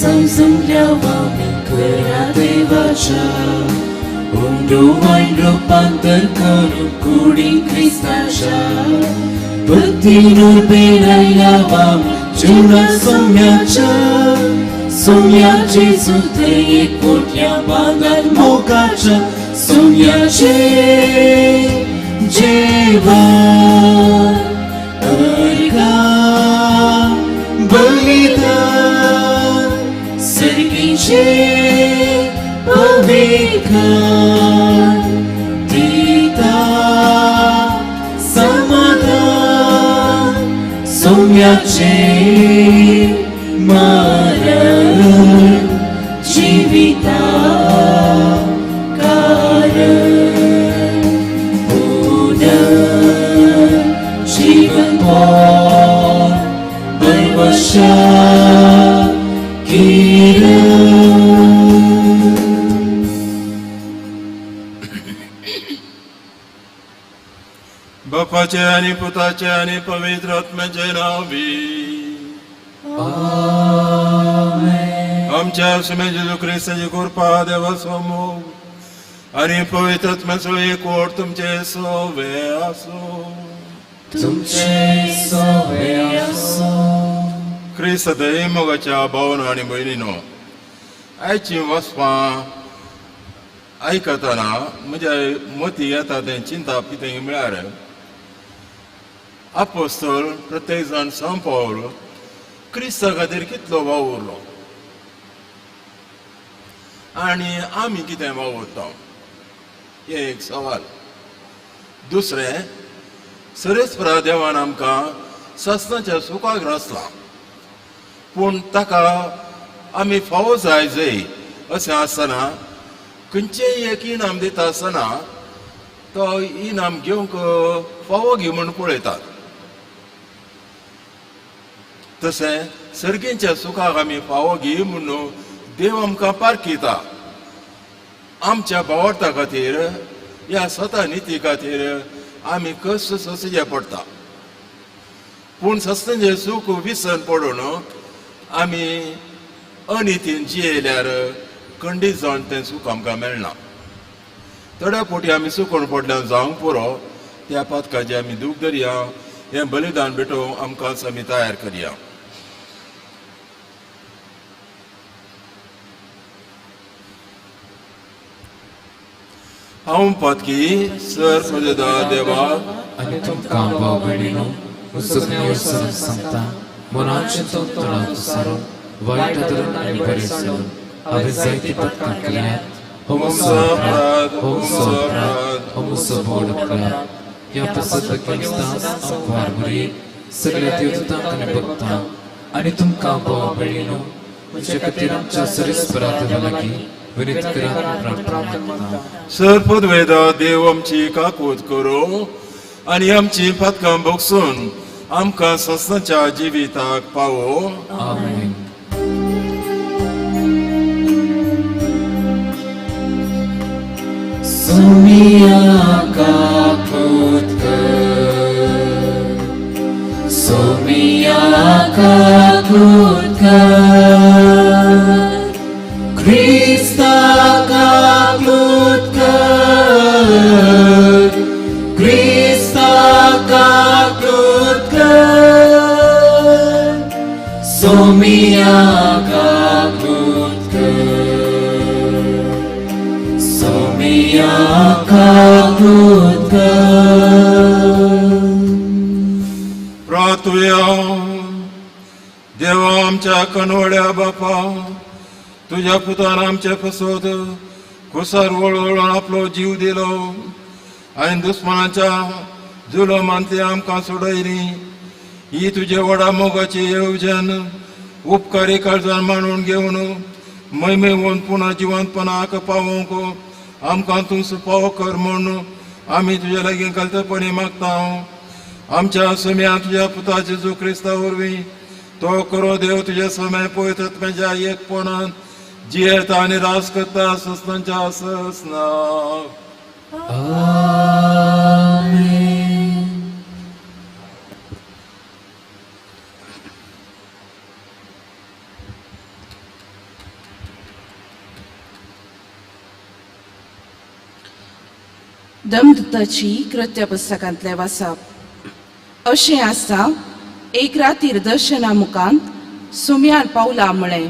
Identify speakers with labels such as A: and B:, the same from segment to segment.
A: समजूंल्या खऱ्या देवाच्या उंडू रुपांतर करून कुडी क्रिस्ताच्या बुद्धीन पेरायल्या जीवना सोम्याच्या सोम्याचे सुते एकोट्या बांदात मोगाच्या सोम्याचे जेवण अर्घा बलिदान सर्गीचे पवित्र दिता समाधान सोम्याचे मरण जिविता कारण पुनर्जीवन भरवशा किरण.
B: बापाचे आणि पुताचे आणि पवित्र आत्म्याचे नावी. आमच्या सुमे जेजू क्रिस्ताची कृपा, देवाचो मोग आणि पवित्र आत्म्याचो एकवट तुमचे सोवे आसूं.
A: तुमचे सोवे आसूं.
B: क्रिस्त दये मोगाच्या भावनो आनी भयणीनो, आयची वचपां आयकतना म्हज्या मती येता तें चिंतप कितें म्हळ्यार आपोस्तोल प्रत्येक जाण सांव पावल क्रिस्ता खातीर कितलो वावुरलो आनी आमी कितें वावुरता हें एक सवाल. दुसरें, सरेस्परा देवान आमकां सासणाच्या सुखाक रचलां, पूण ताका आमी फावो जाय जय अशें आसतना खंयचेय एक इनाम दिता आसतना तो इनाम घेवंक फावो घे म्हूण पळयतात. तशें सर्गींच्या सुखाक आमी फावो घे म्हूण देव आमकां पारखिता. आमच्या भावार्था खातीर ह्या स्वता निती खातीर आमी कश्ट सोंसचे पडटा, पूण सस्तेंचें सूख विसर पडून आमी अनितीन जियेल्यार खंडीत जावन तें सूख आमकां मेळना. थोड्या फावटी आमी सुकोवन पडल्यार जावंक पुरो, त्या पातकाचें आमी दूख धरया. हें बलिदान भेटोवंक आमकांच आमी तयार करया. हांव पातकी सर म्हज्या देवाक
C: आनी तुमकां भाव भयणीनो सगळ्यो सांगता, मनाचें तोंड सारून वायट धरून आनी बरें सांगून हांवें जायती पथकां केल्यात. हो म्हजो अपराध, हो म्हजो अपराध, हो म्हजो व्हड अपराध. ह्या पासत भगिनी हांव मरयेक सगळ्या देवदूतांक आनी भक्तांक आनी तुमकां भाव भयणीनो म्हज्या खातीर आमच्या सरेस्परा देवा लागीं विनीत करात प्रार्थना मागता.
B: सर पदवेदा देव आमची काकूत करूं आनी आमची पातकां भोगसून आमकां सस्नाच्या जिविताक पावो.
C: आमेन.
A: सोमिया काकूत कर, सोमिया काकूत कर, क्रिस्ता काकूत कर, क्रिस्ता काकूत कर, सोमिया काकूत कर, सोमिया काकूत कर.
B: प्रार्थुया. देवा आमच्या कनवड्या बापा, तुज्या पुतान आमचे पसत कुसार वळवळून आपलो जीव दिलो आनी दुस्मनाच्या जुलमांतली आमकां सोडयली. ही तुजे व्हडा मोगाची येवजण उपकारी काळजान मांडून घेवन मैमेवन पुनः जिवंतपणाक पावोवंक आमकां तूं पावो कर म्हूण आमी तुज्या लागीं घालतपणी मागता. आमच्या सम्या तुज्या पुता जेजू क्रिस्ता वरवीं, तो करो देव तुज्या समय पवित्र आत्म्याच्या एकपणान जियेता आनी राज करता सस्नांच्या सस्ना.
A: आमेन.
D: दमदूताची कृत्य पुस्तकांतलें वाचप. अशें आसता, एक रातीर दर्शना मुखांत सुम्यान पावला म्हळें,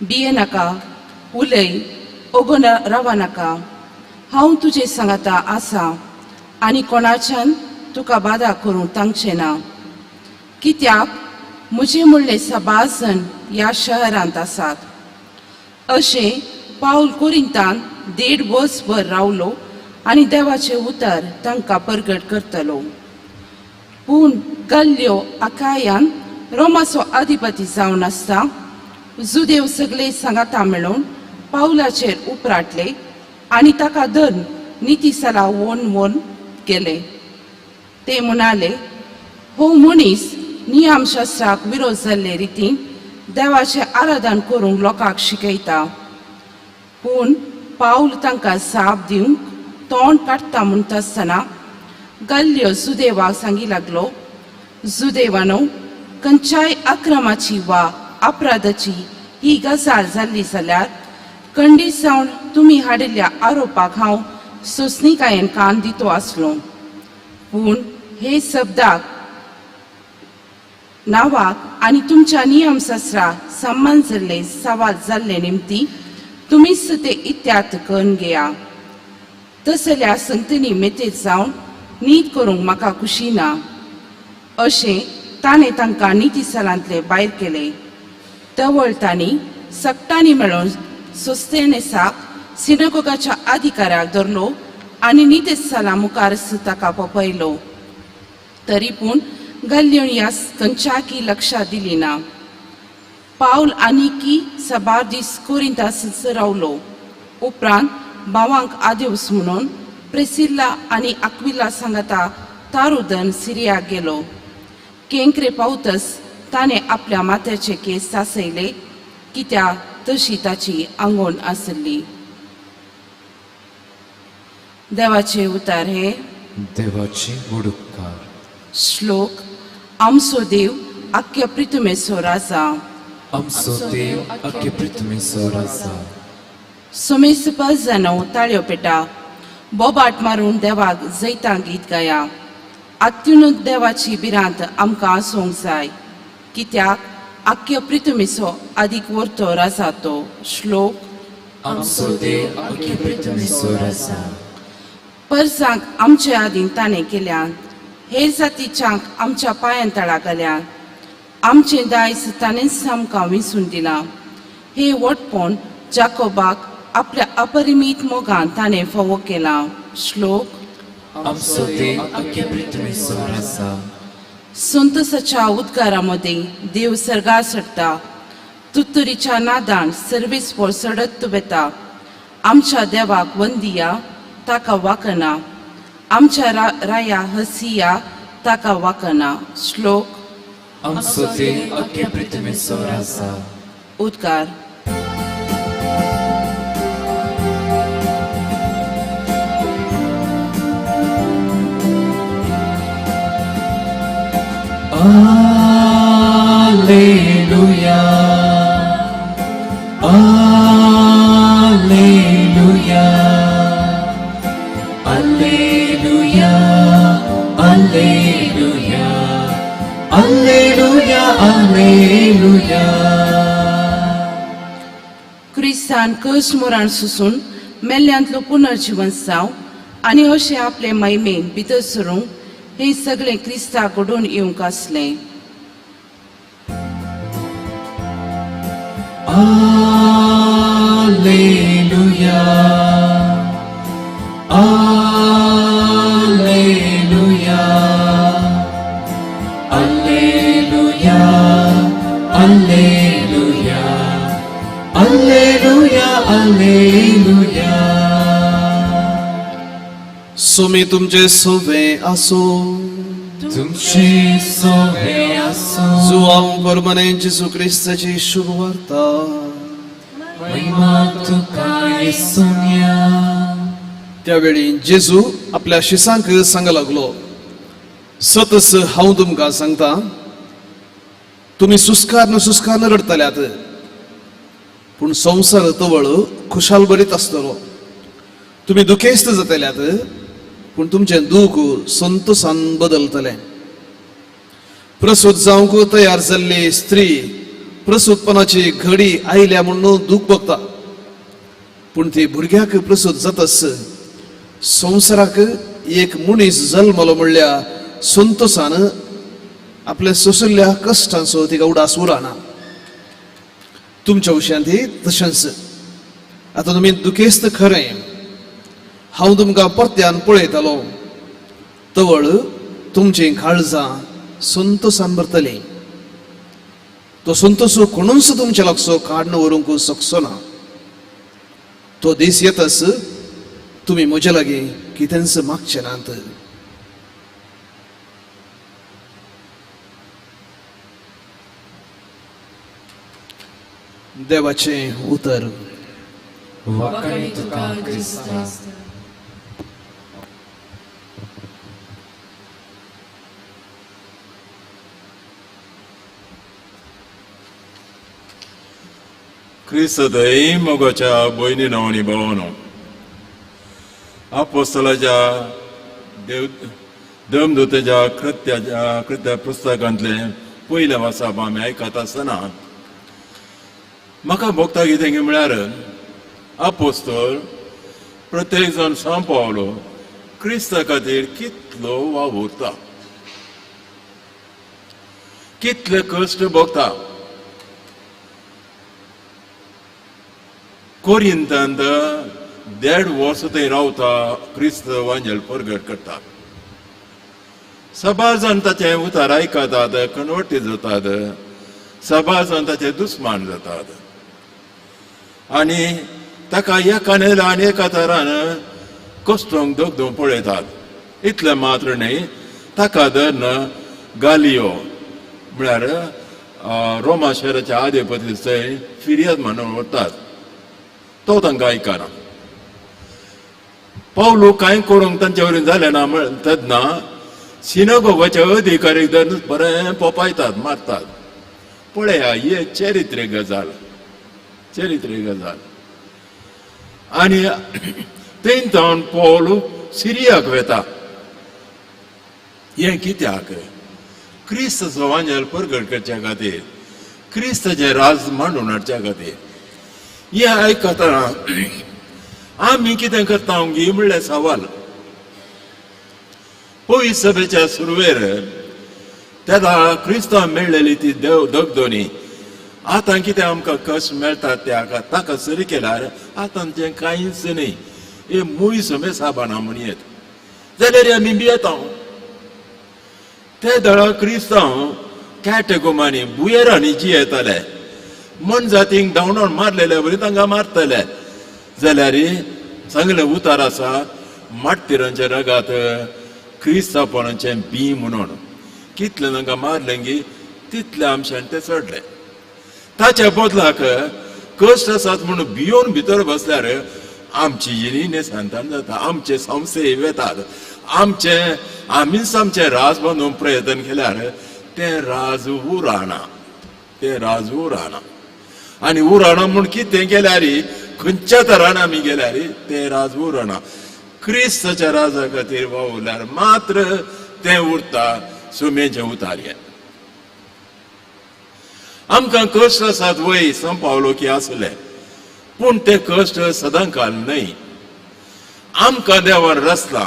D: भिये नाका, उलय, ओगो रावा नाका, हांव तुजे सांगाता आसा आनी कोणाच्यान तुका बादा करूंक तांगचें ना, कित्याक म्हजे म्हणले साबार जण ह्या शहरांत आसात. अशें पावल कोरिंतान 1.5 वर्सभर रावलो आनी देवाचें उतर तांकां परगट करतलो. पूण गल्यो आकायान रोमाचो अधिपती जावन आसता जुदेव सगळे सांगाता मेळून पावलाचेर उपराटले आनी ताका धरून नितीसला वोन वोन गेले. ते म्हणाले, हो मनीस नियमशास्त्राक विरोध जाल्ले रितीन देवाचें आराधन करूंक लोकांक शिकयता. पूण पावल तांकां जाप दिवंक तोंड काडटा म्हणटा आसतना गल्यो जुदेवाक सांगी लागलो, जुदेवानो, खंयच्याय अक्रमाची वा अपराधाची ही गजाल जाल्ली जाल्यार खंडीत जावन तुमी हाडिल्ल्या आरोपाक हांव सोंसणीकायेन कान दितो आसलो. पूण हे शब्दाक नांवाक आनी तुमच्या नियमशास्त्राक संबंद जाल्ले सवाल जाल्ले निमती तुमीच ते इत्यात करून घेया. तसल्या संगतींनी मेतेत जावन नीत करूंक म्हाका खुशी ना. अशें ताणें तांकां नितीसलांतले भायर केले. तवळ तांणी सगटांनी मेळून सोस्तेनेसाक सिनागोगाच्या अधिकाऱ्याक धरलो आनी नितीसला मुखार ताका पपयलो. तरी पूण गल्योन ह्या खंयच्याकी लक्षां दिली ना. पावल आनीकी साबार दीस कोरिंतासच रावलो. उपरांत भावांक आदेवस म्हणून प्रेसिल्ला आनी आक्विला सांगाता तारुदन सिरियाक गेलो. केंकरे पावतच ताणें आपल्या माथ्याचे केंस सासयले, कित्याक तशी ताची आंगवण आसली. देवाचे उतार हे.
C: देवाचे व्हड उपकार.
D: श्लोक. आमचो देव आख्या प्रितुमेचो राजा.
C: आमचो देव अख्खे पृथ्वीचो राजा.
D: सोमेस जाणो ताळयो पेटा, बोबाट मारून देवाक जैतां गीत गाया. अत्युन्नत देवाची भिरांत आमकां आसूंक जाय, कित्याक आख्या प्रितुमेचो आदीक व्हरतो राजा तो. श्लोक.
C: आमचो देव अख्खे पृथ्वीचो राजा.
D: परसांक आमचे आदीं ताणें केल्यान, हेर जातीच्यांक आमच्या पांयां तळा घाल्यान. आमचें दायज ताणेंच आमकां विंचून दिलां. हे वटपण जाकोबाक आपल्या अपरिमीत मोगान ताणें फावो केलां. श्लोक.
C: आमचो देव अख्खे पृथ्वीचो राजा.
D: संतोसाच्या उद्गारा मदीं देव सर्गार चडटा. तुत्तुरीच्या नादान सर्वीस पोर चडत वेता. आमच्या देवाक वंदिया, ताका वाकना. आमच्या राया हसिया, ताका वाकना. श्लोक.
C: आमचो देव अख्खे पृथ्वीचो राजा.
D: उद्गार.
A: Alleluia. Alleluia. Alleluia. Alleluia. Alleluia. Alleluia.
D: क्रिस्तान कस मोरान सुसून मेल्ल्यांतलो पुनर्जिवन जावं आनी अशें आपले महिमेन भितर सरूंक हें सगळें क्रिस्ताक घडोवन येवंक आसलें.
A: Alleluia. Alleluia. Alleluia. Alleluia. Alleluia. Alleluia.
E: Sumi तुमचे सोवे आसो.
A: तुमचे सोवे आसो.
E: जुआंव परमने जेजू क्रिस्ताची शुभ वार्ता.
A: महिमा तुका येसुन्या.
E: त्यावेळी जेजू आपल्या शिसांक सांग लागलो, सतस हांव तुमकां सांगता, तुमी सुस्कार सुस्कार रडटल्यात, पूण संवसार तवळ खुशाल बरीत आसतलो. तुमी दुखेस्त जातल्यात, पूण तुमचें दूख संतोसान बदलतलें. प्रसूत जावंक तयार जाल्ली स्त्री प्रसूतपणाची घडी आयल्या म्हणून दूख भोगता, पूण ती भुरग्याक प्रसूत जातच संवसाराक एक मनीस जल्मलो म्हणल्या संतोसान आपल्या सोंशिल्ल्या कश्टांचो तिका उडास उरना. तुमच्या विशयांत तशेंच आतां तुमी दुखेस्त खरें, हांव तुमकां परत्यान पळयतालो तवळ तुमचीं काळजां संतोसान भरतलीं. तो संतोस कोणूच तुमच्या लागचो काडून व्हरूंक शकचो ना. तो दीस येतच तुमी म्हजे लागीं कितेंच मागचे नात. देवाचें उतर.
C: वाखाणी तुका क्रिस्ता.
B: क्रिस्त दही मोगाच्या भयणीनो आनी भावानो, आपोस्तलाच्या देव देमदूतेच्या कृत्याच्या कृत्या पुस्तकांतलें पयलें वाचप आमी आयकत आसतना म्हाका भोगता कितें म्हळ्यार आपोस्तोल प्रत्येक जाण सांव पावलो क्रिस्ता खातीर कितलो वावुरता, कितले कश्ट भोगता. कोरिंतांत 1.5 वर्स थंय रावता, क्रिस्त वांजेल परगट करता. सबार जाण ताचें उतार आयकतात, कन्वर्टी जातात, सबार जाण ताचे दुस्मान जातात आनी ताका एका नेला आनी एका तरान कश्टोंक दगदूंक पळयतात. इतलें मात्र न्हय, ताका धरून गालियो म्हळ्यार रोमा शहराच्या आधिपती थंय फिर्याद म्हणून व्हरतात. तो तांकां आयकना. पावलो कांय करूंक तांचे वरीं जालें ना तेन्ना सिनागोगाच्या अधिकारी धरून बरें पोपायतात, मारतात. पळया, ही चरित्र गजाल, चरित्र गजाल. आनी थंय जावन पावल सिरियाक वेता. हें कित्याक? क्रिस्ताचो वांजेल परगट करच्या खातीर, क्रिस्ताचें राज मांडून हाडच्या खातीर. हें आयकतना आमी कितें करता गी म्हणलें सवाल. पयस सभेच्या सुरवेर तेदा क्रिस्तांव मेळ्ळेली ती देव दगदोनी आतां कितें आमकां कश्ट मेळटा त्या ताका सरी केल्यार आतां तें कांयच न्हय. हे मूय समे साबाना म्हण येत जाल्यार आमी भियेता. ते दळा क्रिस्तांव कॅटेगोमानी बुयेरांनी जियेताले, मनजातींक धांवडावन मारलेले वरी तांकां मारतले. जाल्यार सांगलें उतार आसा माट्टिरांच्या रगात क्रिस्तांवपणाचें बी म्हणून कितलें तांकां मारलें गी तितलें आमच्यान ते चडले. ताच्या बदलाक कश्ट आसात म्हणून भियोन भितर बसल्यार आमची जिणी संतान जाता, आमचे संशय वेतात, आमचे आमीच आमचें राज बांदूंक प्रयत्न केल्यार तें राज उराना, तें राज उराना. आनी उराना म्हूण कितें केल्यार, खंयच्या तरान आमी गेल्यार तें राज उराना. क्रिस्ताच्या राजा खातीर वावुरल्यार मात्र तें उरता सुमेचें उतारयें. आमकां कश्ट आसात वय संपावलो की आसले, पूण ते कश्ट सदांकाल न्हय. आमकां देवान रचला,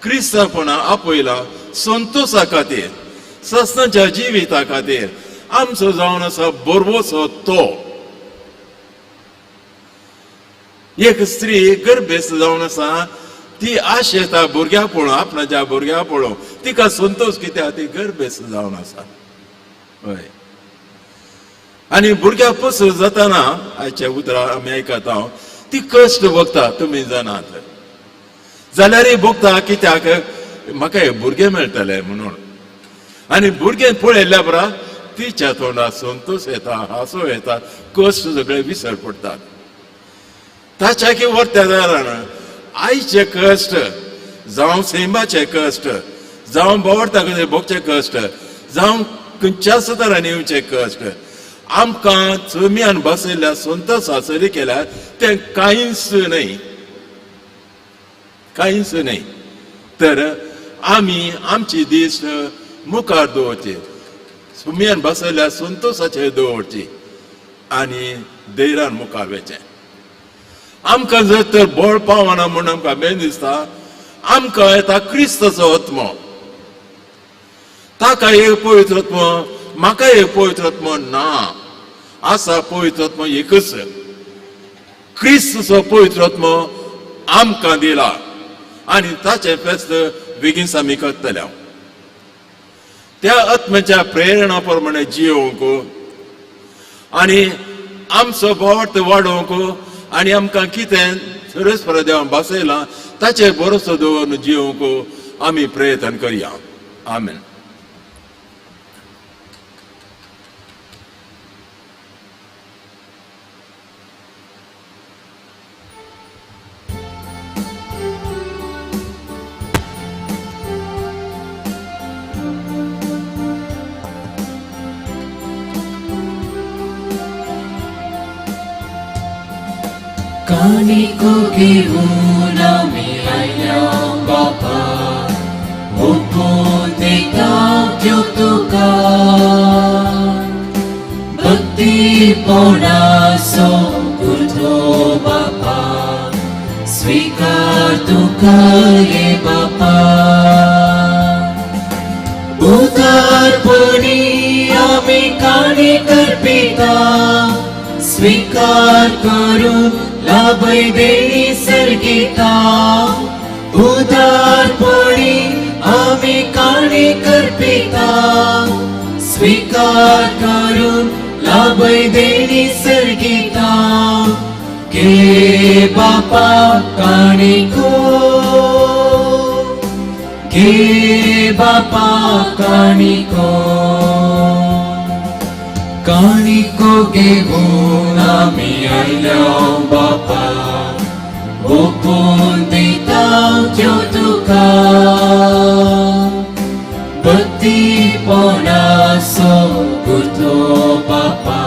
B: क्रिस्तापणा आपयला संतोशा खातीर, सस्नाच्या जिविता खातीर. आमचो जावन आसा बरवसो तो. एक स्त्री गर्भेस्त जावन आसा, ती आशेता भुरग्या पळोवन, आपणाच्या भुरग्या पळोवन तिका संतोश कित्याक, ती गर्भेस्त जावन आसा. हय, आनी भुरग्या पसून जाताना आयच्या उतरां आमी आयकता ती कश्ट भोगता, तुमी जाणात जाल्यारय भोगता कित्याक, म्हाका हे भुरगें मेळटलें म्हणून. आनी भुरगें पळयल्ल्या बरा तिच्या तोंडार संतोश येता, हांसो येता, कश्ट सगळे विसर पडटात. ताच्या की व्हरत्या दारान आयचे कश्ट जावं सैमाचे कश्ट, जावं बोवडता खातीर भोगचे कश्ट, जावं खंयच्याच तरांनी येवचे कश्ट, आमकां चोम्यान बसयल्ल्या संतोशा सरी केल्यार तें कांयच न्हय, कांयच न्हय. तर आमी आमची दीस मुखार दवरची, सुमयान बसयल्या संतोशाचेर दवरची आनी धैर्यान मुखार वचचें. आमकां जर तर बळ पावना म्हूण आमकां बेन दिसता, आमकां येता क्रिस्ताचो आत्मो. ताका एक पवित्र आत्मो, म्हाका एक पवित्र आत्मो ना, आसा पवित्र आत्मो एकच. क्रिस्तचो पवित्र आत्मो आमकां दिला आनी ताचें फेस्त बेगीन आमी करतले. त्या आत्म्याच्या प्रेरणा प्रमाणे जियोवंक आनी आमचो भावार्थ वाडोवंक आनी आमकां कितें सरस्पर देवान भासयलां ताचेर भरोसो दवरून जियोवंक आमी प्रयत्न करया. आमेन.
A: काणिको घेऊन आमी आयल्या बापा, ओंपून दिता त्यो तुका, भक्तीपणाचो गुरथो बापा, स्वीकार तुका रे बापा. उदारपणी आमी काणी अर्पिता, स्वीकार करून लाभय देणी सर्गिता. उदारपणी आमी काणी अर्पिता, स्वीकार करून लाभय देणी सर्गिता. गे बापा काणिको, गे बापा काणिको, काणिको घेऊन आमी आयल्या बापा, ओंपून दिता त्यो तुका, भक्तीपणाचो गुरथो बापा,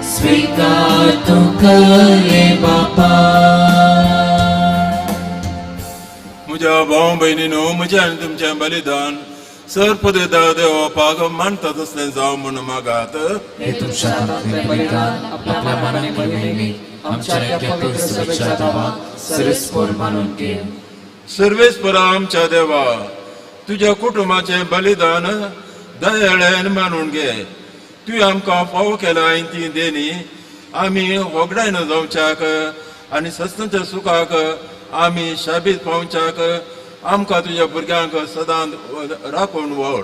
A: स्वीकार तुका रे बापा.
B: म्हज्या भाव भयणीनो, म्हजें आनी तुमचें बलिदान सर्पदेता देवपाक मानता तसलें जावं म्हूण मागात.
C: हे तुमच्या हातांतलें बलिदान आपल्या मनाक महिमेक आमच्या त्या पवित्र सभेच्या देवाक सरस्पर मानून घे.
B: सर्वेस्परा आमच्या देवा, तुज्या कुटुंबाचें बलिदान दयाळ्यान मानून घे. तुवें आमकां फावो केलां ती देणी आमी होगडायना जावच्याक आनी सस्नाच्या सुखाक आमी शाबीत पावच्याक आमकां तुज्या भुरग्यांक सदां राखून व्हर.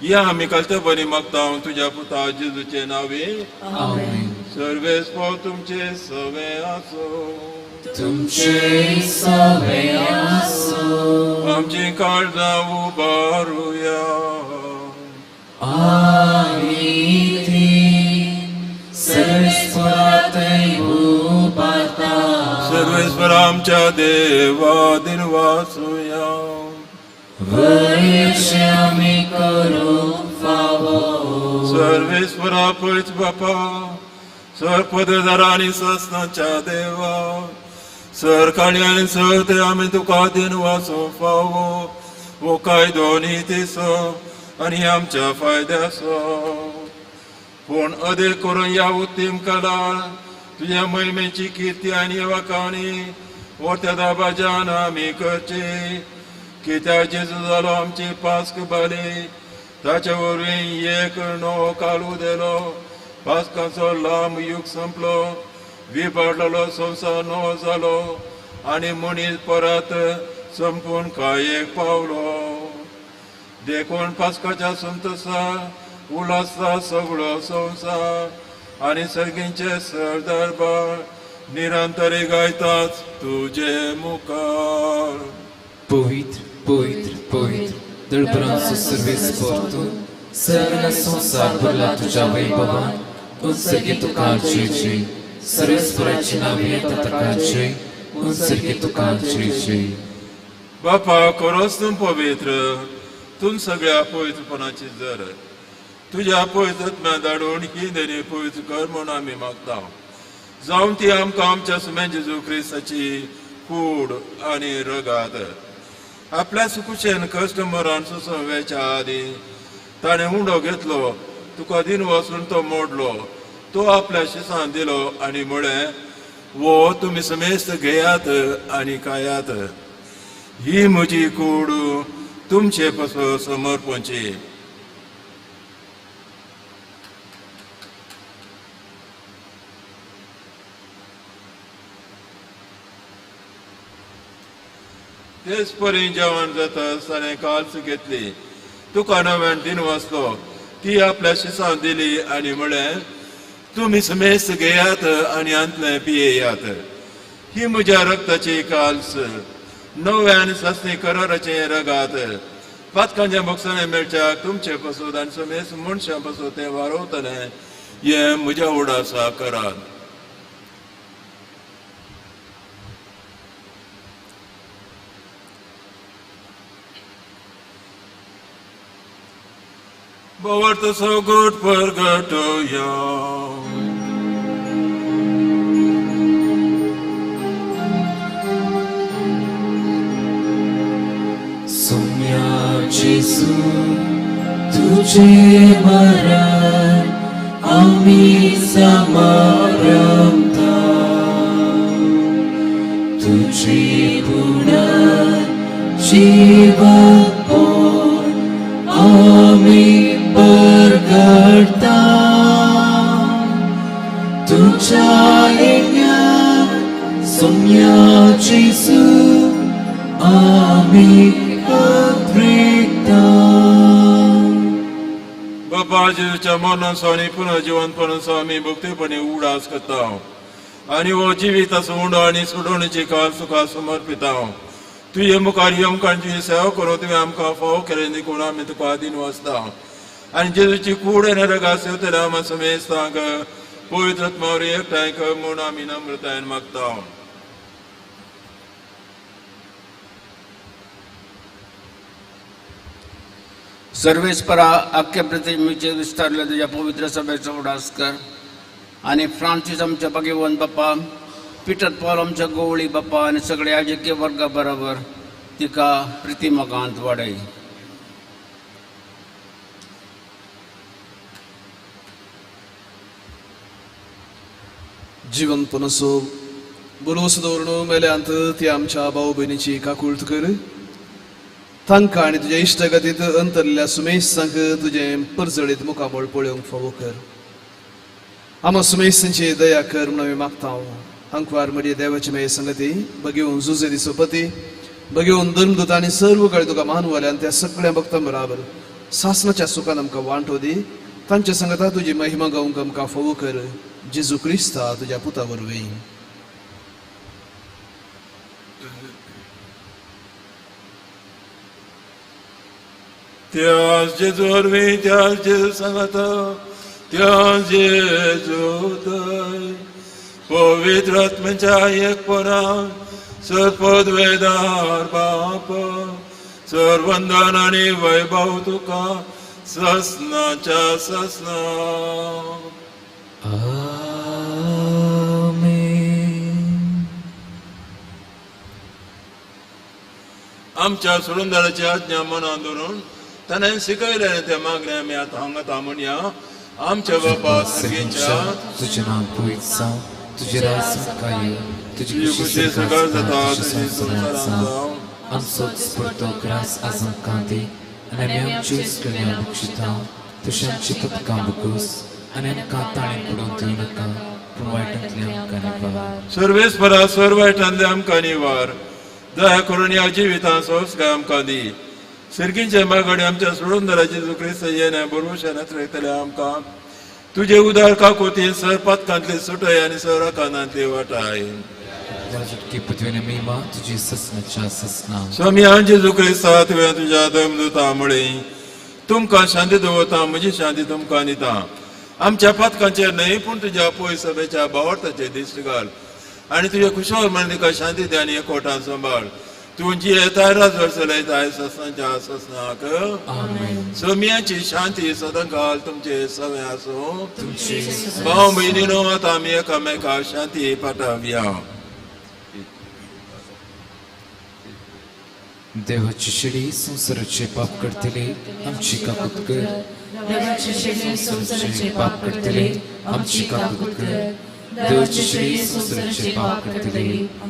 B: या आमी कलते बरी मागता तुज्या पुता जेजूचे नांवे.
C: आमेन.
B: सर्वेस्पर तुमचे सवे आसो.
C: तुमचे सवे आसो.
B: आमची काळजां उबारुया.
A: आमी ती सरस्वरातय उबारता.
B: सर्वेस्पर आमच्या देवा दिनवासुया.
A: वयशे आमी करूंक फावो.
B: सर्वेस्परा पळयत बापा, सर पदधरा आनी ससनाच्या देवा, सर काळी आनी सर ते आमी तुका दिनवासो फावो. हो कायदो नितीचो आनी आमच्या फायद्याचो, पूण अदेक करून ह्या उत्तीम कला तुज्या महिमेची किर्ती आनी वाखाणी व्हरत्या दाबाज्यान आमी करची. कित्याक जेजू जालो आमची पास्क बली, ताचे वरवीं एक नवो काल उदेलो, पास्काचो लांब युग संपलो, विपाडलेलो संवसार नवो जालो आनी मनीस परत संपूर्ण कायेक पावलो. देखून पास्काच्या संतोसा उल्हासता सगळो संवसार आनी सर्गींचे सर दरबार निरंतरी गायतात तुजे मुखार.
C: पवित्र पवित्र पवित्र दळभरांचो सर्वेस्पर तूं, सगळो संवसार भरला तुज्या वैभवान. उत्सर्गे तुका जय जय. सर्वेस्पराची नांव येता ताका जय. उत्सर्गे तुका जय जय.
B: बापा खरोच तूं पवित्र, तूं सगळ्या पवित्रपणाची जर. तुज्या पवित्र आत्म्या धाडून ही देणी पवित्र कर म्हूण आमी मागता. जावं ती आमकां आमच्या सुम्या जेजू क्रिस्ताची कूड आनी रगात. आपल्या सुकुशेन कश्ट मरण सोंसून वेच्या आदी ताणें उंडो घेतलो, तुका दिन वचून तो मोडलो, तो आपल्या शिसान दिलो आनी म्हळें, वो तुमी समेस्त घेयात आनी खायात, ही म्हजी कूड तुमचे पासून समर्पणची। तेच परी जेवण जाता ताणें काल्स घेतली, तुका नव्यान दिन वाचलो, ती आपल्या शिसान दिली आनी म्हळें, तुमी समेस्त घेयात आनी हांतलें पियेयात, ही म्हज्या रक्ताची काल्स, नव्यान सासणी कराराचें रगात, पातकांच्या भोगसणें मेळच्याक तुमचे पासून आनी समेस्त मनशां पासून तें वारोवतलें, हें म्हज्या उडासा करात। Bawat sagot pergatoya.
A: Soumya Jesu तुझे मरण आम्ही समारंभता, तुझे पुनर्जीवन आम्ही परगटता, तुझ्या येण्यात सौम्या जेसू आम्ही अद्रिकता।
B: बापा जेजूच्या मरणाचो आनी पुनर्जिवनपणाचो आमी भक्तीपणी उगडास करता आनी हो जिविताचो उंडो आनी सोडवणेची काल तुका समर्पिता। तुजे मुखार येवंक तुजी सेवा करूं तुवें आमकां फावो केलें देखून आमी तुका आदीन वाचता आनी जेजूची कूड आनी रगात सेवतल्या आमा समेस्तांक पवित्र आत्मा वरवीं एकठांय कर म्हूण आमी नम्रतायेन मागता।
F: सर्वेस्परा आख्या प्रतिमेचेर विस्तारल्या तुज्या पवित्र सभेचो उडास कर आनी फ्रांसीस आमच्या भाग्यवंत बाप्पा, पिटर पॉल आमच्या गोवळी बाप्पा आनी सगळे राजकीय वर्गा बरोबर तिका प्रितिमगांत वाडय।
E: जीवन पुनसो बरोस दवरून मेल्यांत ती आमच्या भाव भयणीची काकूळत कर, तांकां आनी तुज्या इश्टगतींत अंतरलेल्या सुमेशांक तुजें परजळीत मुखामळ पळोवंक फावो कर। आमा सुमेशांची दया कर म्हूण आमी मागता। अंकवार मडये देवाची मेय संगती बगेवन जुजे दिसोपती बगेवन धर्मदूत आनी सर्व काळी तुका मानवल्यान त्या सगळ्या भक्तां बराबर सासनाच्या सुखान आमकां वांटो दी, तांच्या संगता तुजी महिमा गावंक आमकां फावो कर, जेजू क्रिस्ता तुज्या पुता वरवीं।
B: त्यास जेजू वरवीं, त्यास जेजू सांगाता, त्यास जेजू थंय पवित्र आत्म्याच्या एकपणान सर्वपदवेदार बाप सर्वंदन आनी वैभव तुका ससनाच्या ससना।
A: आमेन।
B: आमच्या सुरुंदराची आज्ञा मनान धरून ताणें शिकयलें त्या मागणें आमी आतां हांगा थांबुया। आमच्या बापा सर्गीच्या,
C: तुजें नांव पवित्र जावं, तुजें राज आमकां येवं, तुजी
B: तुजी
C: खुशी
B: खुशी
C: स्वर्गार
B: स्वर्गार
C: जाता
B: जाता
C: तशी
B: तशी
C: संवसारांत
B: संवसारांत
C: जावं।
B: जावं।
C: आमचो दिसपडतो ग्रास आज आमकां दी आनी आमी आमची हुस्क्यां बक्षिता तशी आमची पथकां बगूस आनी आमकां ताणें पडूंक दिवं नाका, पूण वायटांतले आमकां निवार।
B: सर्वेस्परा सर्व वायटांतले आमकां निवार, दया करून ह्या जिवितांत संस्कार आमकां दी। सर्गींचे मागणी आमच्या सोडून जेजू क्रिस्त येणे बरोवशान रयतले आमकां तुजे उदार काकुतीन सर पातकांतले सुटय आनी सर कानांतले वाटाय।
C: राजकी पृथ्वीने महिमा तुजी ससनाच्या ससना।
B: स्वामी जेजू क्रिस्ता तुवें तुज्या धर्मदूता म्हळी, तुमकां शांती दवरता, म्हजी शांती तुमकां दिता। आमच्या पातकांचेर न्हय पूण तुज्या पय सभेच्या भावार्थाचेर दिश्ट घाल आनी तुज्या खुशाल म्हण तिका शांती दी आनी एकवटान सांबाळ। तूं जी येताय राजवर चलयताय ससनाच्या ससनाक।
C: आमेन।
B: स्वामियाची शांती सदांकाल तुमचे सवे आसूं।
C: तुमची
B: भाव भयणीनो आतां आमी एकामेका शांती पाठावया।
C: देवाची शेळी संवसाराचे पाप करतले आमची काकूत कर.
A: देवाची शेळी संवसाराचे पाप करतले आमची काकूत कर.
C: देवाची शेळी संवसाराचे पाप करतले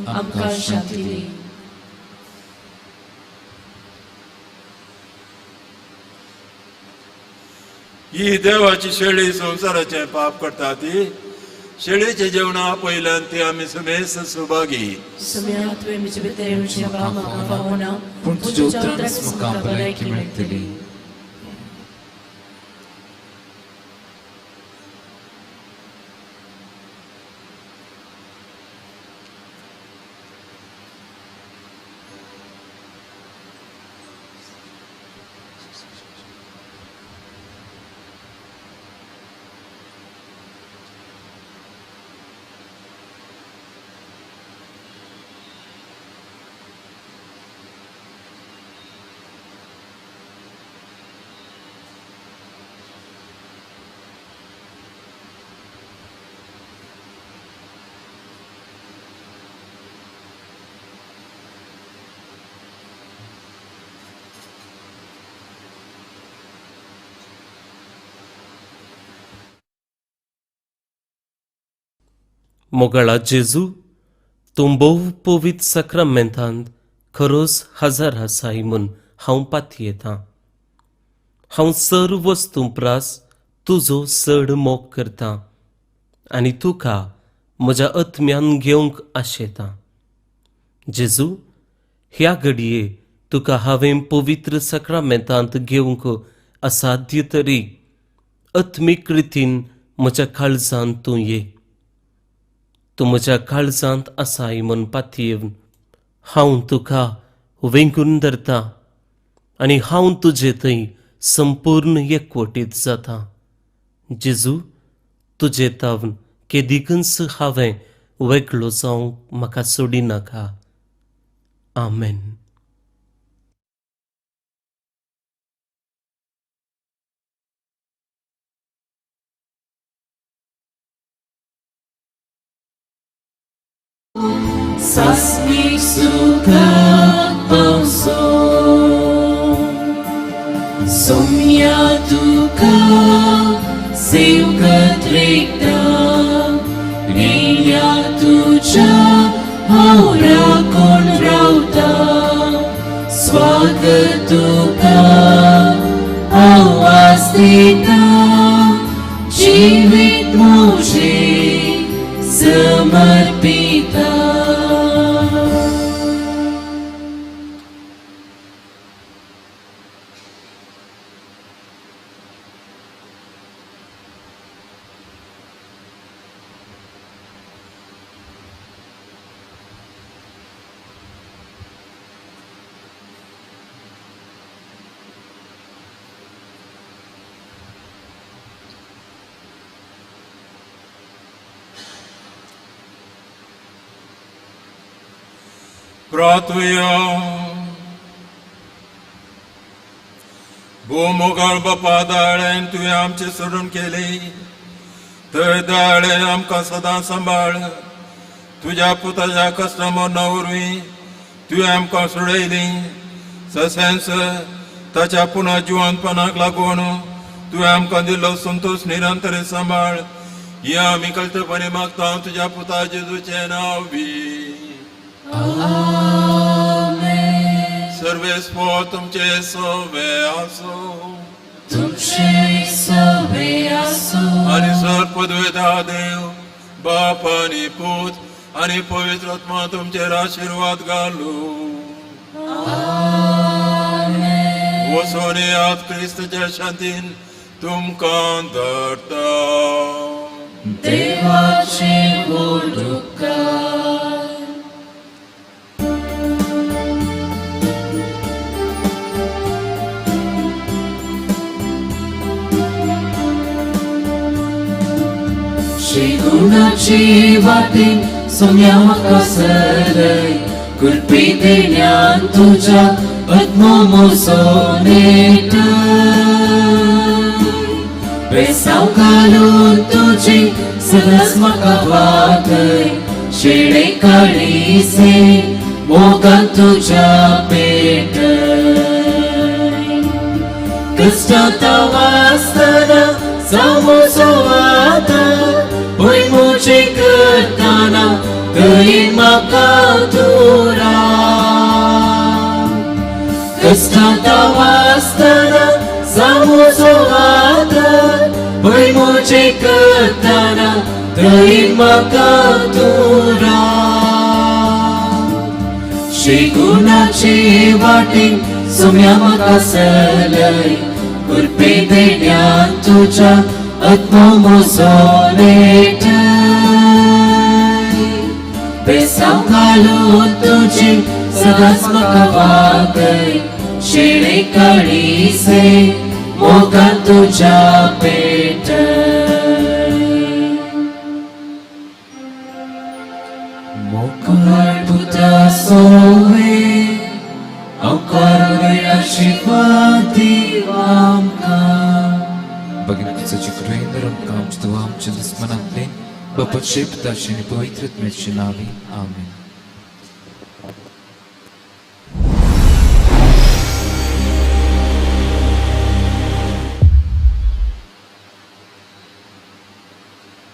C: आमकां शांती दी.
B: ही देवाची शेळी संवसाराचे पाप करता ती शेळीचे जेवणा पयल्यान ती आमी सुमेस सुभागी.
A: सुम्या तुवें म्हजे भितर येवचें बा म्हाका फावना,
C: पूण तुज्या उतरानच म्हाका भलायकी मेळटली.
G: मोगाळा जेजू, तूं भोव पवित्र साक्रामेंतांत खरोच हजर आसाय म्हूण हांव पातयेतां. हांव सर्व वस्तूं प्रास तुजो चड मोग करतां आनी तुका म्हज्या आत्म्यान घेवंक आशेतां. जेजू, ह्या घडये तुका हांवें पवित्र साक्रामेंतांत घेवंक असाध्य तरी आत्मीक रितीन म्हज्या काळजांत तूं ये. तूं म्हज्या काळजांत आसाय म्हूण पातयेवन हांव तुका वेंगून धरता आनी हांव तुजे थंय संपूर्ण एकवटीत जाता. जेजू, तुजे तावन केदिकूच हांवें वेगळो जावंक म्हाका सोडिनाका. आमेन.
A: Sasmik sukat pauso, Sumya tuka sevkat rekta, Riya tuja haura kon rauta, Swagat tuka आवाज देता, जीवित मुझे समर्पिता.
B: प्रार्थुया. भो मोगाळ बापा, दाळ्यान तुवें आमचें सोडून केली थंय दाळ्यान आमकां सदां सांबाळ. तुज्या पुताच्या कश्टा मरणा वरवीं तुवें आमकां सोडयली, तशेंच ताच्या पुनः जिवंतपणाक लागून तुवें आमकां दिल्लो संतोश निरंतर सांबाळ. हे आमी कळटपणी मागता तुज्या पुता जेजूचें नांव बी. सर्वेस्पोर तुमचे सवे आसो,
A: तुमचे सवे आसो.
B: आनी सर पदवेता देव बाप आनी पूत आनी पवित्र आत्मा तुमचेर आशिर्वाद घालू. वचून येयात, क्रिस्तच्या शांतीन तुमकां धाडटा.
A: देवाचे व्हड उपकार. श्रीगुणाची वाटेन सोम्या म्हाका सरय, कृपे देण्यान तुज्या आत्मो म्हजो नेटय. बेसांव घालून तुजी सदांच म्हाका वाटय, शेळे काळीसे मोगान तुज्या पेटय कश्टांत वासतना जावं आदार पळय म्हजें करतना थंय म्हाका तूं राव कश्टांत वासतना जावं आदार पळय म्हजें करतना थंय म्हाका तूं राव श्रीगुणाची वाटे सोम्या म्हाका सलय कृपे देण्यान तुज्या आत्मो म्हजो नेटय बेसांव घालून तुजी सदांच म्हाका वागय शेळे काळीसे मोगान तुज्या पेटय मोगाळ पुता सोवे अंकार आशीर्वाद दीव आमकां
C: भगिनी तुझी कृपेन आमकां आमच्या दुस्मनांतले बापाचे पुताचे आनी पवित्र आत्म्याचे नांवी आमेन.